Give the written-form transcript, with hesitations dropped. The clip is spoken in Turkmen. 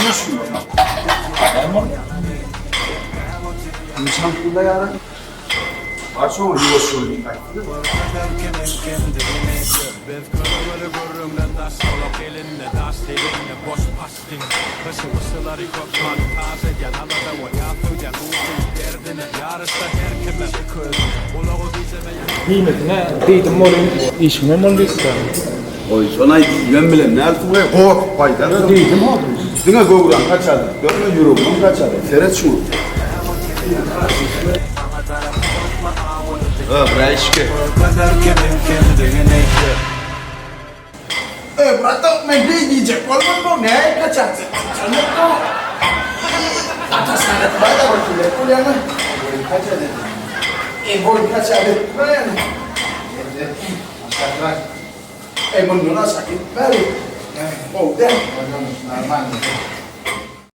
Ana şunu. Näme boldy? Şampunda ýaran. Bar şoňa ýuwaş ýol diýip aýtdy. Diýmesine diýdim bolýan, işiňem boldy diýipdir. Goý, şony aýt, diýibem bilen dälsiň we gorkup gaýdarsyň. Diýdim o. Diňe göwräň gaçady, görme ýüregiňem gaçady. Seret şuňa. Öbräýşki. Eý bratok men beý diýjek bolmadym nähili kaçatsy kaçanokda Ataşdan etmäde bir tüýlek bolýamy Boýun kaçat edip Eý boýun kaçat etme ýani Aşakrak Eý mundan aşak gitmäli Gowy däl Normalny.